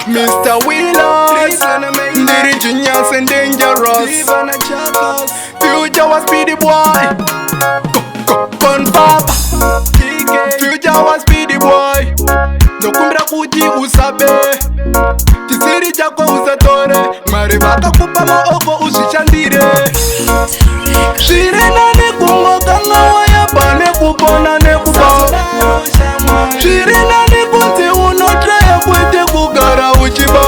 Mr. Wheelers, ndiri genius and dangerous. Future was speedy boy. Confab. Future was speedy boy. Ndokumbira kuti usabe chisiri chako, usatore. Mwari vakakupa maoko, uzvishandire. Zviri nani kungokanga waya pane kupona nekuba. Zviri nani kunzi unotraya kwete kugara uchiba.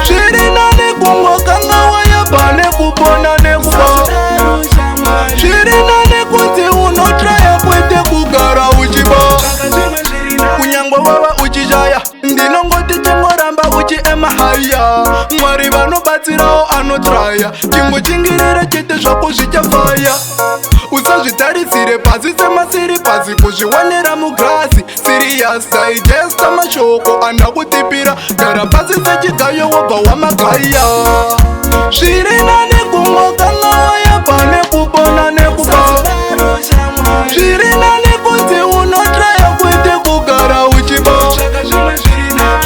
Zviri nani kungokanga waya pane kupona nekuba. Zviri nani kunzi unotraya kwete kugara uchiba. Kunyangwe wava uchishaya, ndinongoti chingoramba uchiema haya. Mwari vanobatsirawo anotraya. Chingochingirira chete, zvako zvichafaya. Usazvitarisire pasi semasiri pasi kuzviwanira mugrasi. Serious, digesta mashoko andakutipira. Gara pasi sechigayo, wobva wamagaya. Zviri nani kungokanga waya pane kupona nekuba. Zviri nani kunzi unotraya kwete kugara uchiba.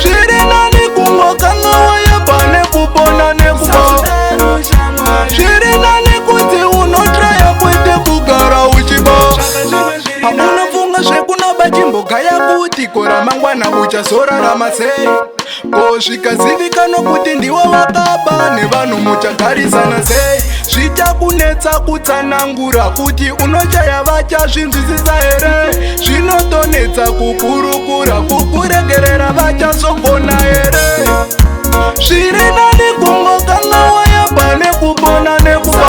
Zviri nani kungokanga waya pane kupona nekuba. Zviri nani kunzi unotraya kwete kugara uchiba. Paunofunga zvekunoba, chimbogaya kuti ko ramangwana uchazorarama sei? Ko zvikazivikanwa kuti ndiwe wakaba, nevanhu muchagarisana sei? Zvichakunetsa kutsanangura kuti unochaya, vachazvinzwisisa here? Zvinotonetsa kukurukura, kukuregerera vachazogona here? Zviri nani kungokanga waya pane kupona nekuba.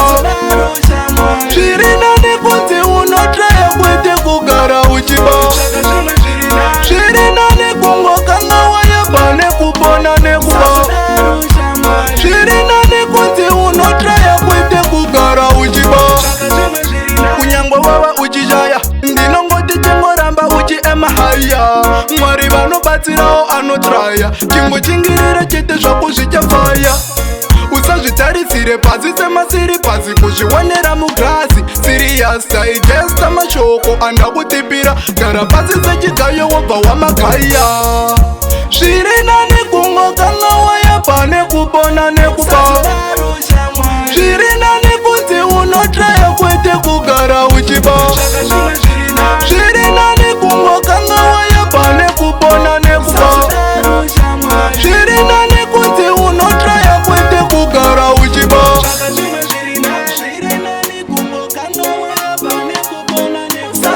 Zviri nani kunzi unotraya kwete kugara uchiba. Zviri nani kungokanga waya pane kupona nekuba. Zviri nani kunzi unotraya kwete kugara uchiba. Kunyangwe wava uchishaya, ndinongoti chingoramba uchiema haya. Mwari vanobatsirawo anotraya. Chingochingirira chete, zvako zvichafaya. Usazvitarisire pasi semasiri pasi kuzviwanira mugrasi. Serious, digesta mashoko andakutipira. Gara pasi sechigayo, wobva wamagaya. Zviri nani kungokanga waya pane kupona nekuba. Zviri nani kunzi unotraya kwete kugara uchiba. Zviri nani kungokanga waya pane kupona nekuba. Zviri nani kunzi unotraya kwete kugara uchiba. Zviri nani kungokanga waya pane kupona nekuba.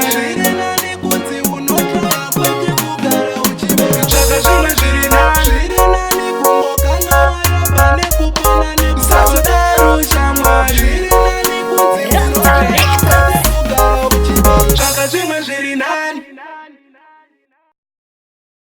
Zviri nani kunzi unotraya kwete kugara uchiba. Zviri nani kungokanga waya pane kupona nekuba. Zviri nani kunzi unotraya kwete kugara uchiba. Tsvaka zvimwe zviri nani.